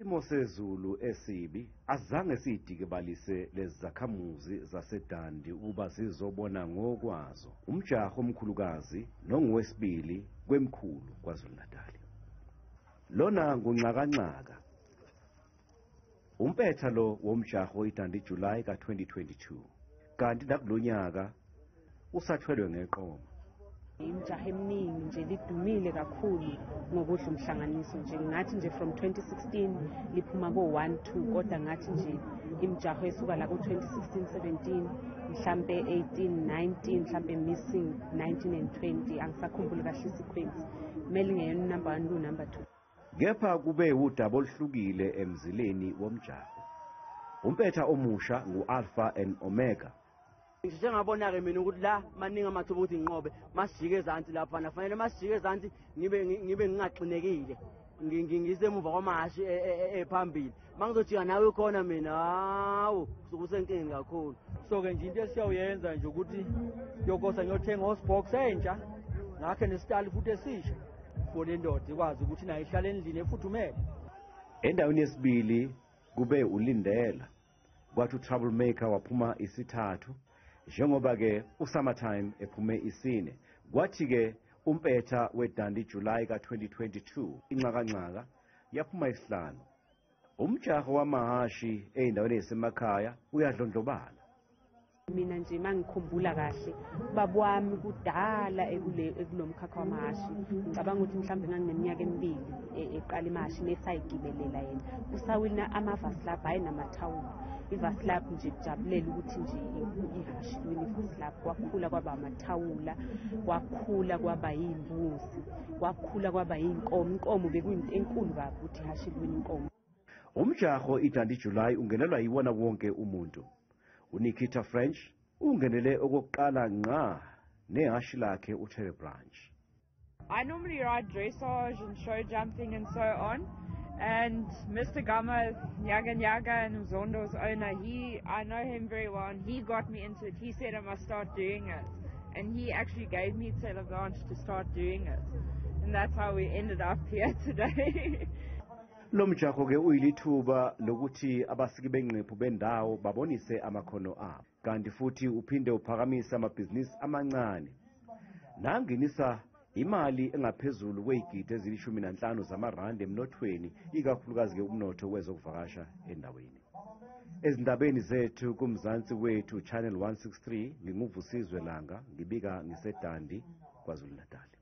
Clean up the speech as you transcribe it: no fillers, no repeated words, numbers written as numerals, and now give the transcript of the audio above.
Isimo sezulu esibi azange siyidikibalise lezi zakhamuzi zaseDundee ukuba zizobona ngokwazo umjaho omkhulukazi nongowesibili kwemkhulu KwaZulu-Natal. Lona ngunxakanxaka umpetha lo womjaho iDundee July ka-2022, kanti nakulonyaka usathwelwe ngeqoma. Imijaho eminingi nje lidumile kakhulu ngokudla umhlanganiso nje. Ngathi nje from 2016 liphuma ko-1 2, kodwa ngathi nje imijaho esuka la ku-2016 17, mhlampe 18 19, mhlampe missing 19 and 20, angisakhumbuli kahle isequence, kumele ingeyona number 1 ku-number 2. Kepha kube udaba oluhlukile emzileni womjaho. Umpetha omusha ngu-Alpha and Omega. Ngisheshe ngabona-ke mina ukuthi la maningi amathuba ukuthi nginqobe. Masijike ezansi laphana, fanele masijike ezansi ngibe ngingaxinekile, ngisemuva kwamahashi ephambili. Uma ngizojika nawe khona mina, hawu, kusuke usenkingeni kakhulu. So-ke nje into esiyawuyenza nje ukuthi yokosa ngiyothenga horsebox entsha, ngakhe nesitali futhi esisha for le ndoda ikwazi ukuthi nayo ihlale endlini efuthumele. Endaweni yesibili kube uLindela, kwathi uTroublemaker waphuma isithathu, njengoba-ke uSummertime ephume isine. Kwathi-ke umpetha weDundee July ka-2022 inxakanxaka yaphuma isihlanu. Umjaho wamahashi ey'ndaweni ey'semakhaya uyadlondlobala. Mina nje mangikhumbula kahle, ubaba wami kudala ekulo mkhakha wamahashi. Ngicabanga ukuthi mhlawumbe ngangineminyaka 2 eqala imahashi, nesayigibelela yena usawina ama-Vaslap, hhayi namathawula, i-Vaslap nje, kujabulela ukuthi nje ihashi liwina i-Vaslap. Kwakhula kwaba amathawula, kwakhula kwaba yiy'mbuzi, kwakhula kwaba yiy'nkomo. Inkomo bekuyinto enkulu kabi ukuthi ihashi liwina inkomo. Umjaho iDundee July ungenelwa yiwona wonke umuntu. UNikita French ungenele okokuqala ngqa nehashi lakhe uTerre Branch. I normally ride dressage and show jumping and so on. And Mr. Gama, Nyaga Nyaga and Uzondo's owner, I know him very well, and he got me into it. He said I must start doing it. And he actually gave me Terre Blanche to start doing it. And that's how we ended up here today. Lo mjaho ke uyilithuba lokuthi abasiki bengqephu bendawo babonise amakhono abo, kanti futhi uphinde uphakamise amabhizinisi amancane nangenisa imali engaphezulu kwey'gidi ezili-15 zamarandi emnothweni, ikakhulukazi-ke umnotho wezokuvakasha endaweni. Ezindabeni zethu kuMzansi Wethu Channel 163, nginguVusizwe Langa, ngibika ngiseDundee, KwaZulu-Natal.